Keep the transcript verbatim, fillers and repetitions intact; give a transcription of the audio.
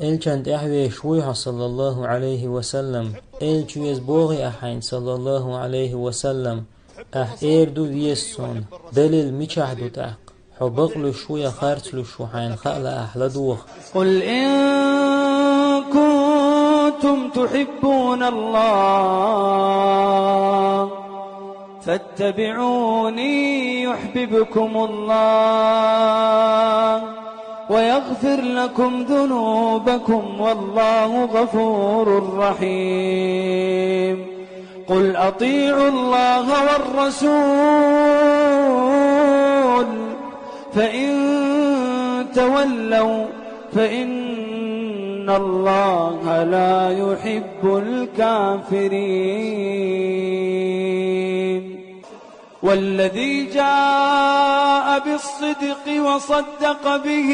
Элчан тӀехь веш вуй хьо, саллаллаху Ӏалайхи ва саллам? Элча веза бохий ахь хьайна, саллаллаху Ӏалайхи ва саллам? Ахь эр ду веза цунна. Далил мичахь ду тӀаккха? Хьо бакълуьйш ву я харцлуьйш ву хьайна хаа лаахь, ладогӀа. قل إن كنتم تحبون الله فاتبعوني يحببكم الله ويغفر لكم ذنوبكم والله غفور رحيم. قل أطيعوا الله والرسول فإن تولوا فإن الله لا يحب الكافرين. والذي جاء بالصدق وصدق به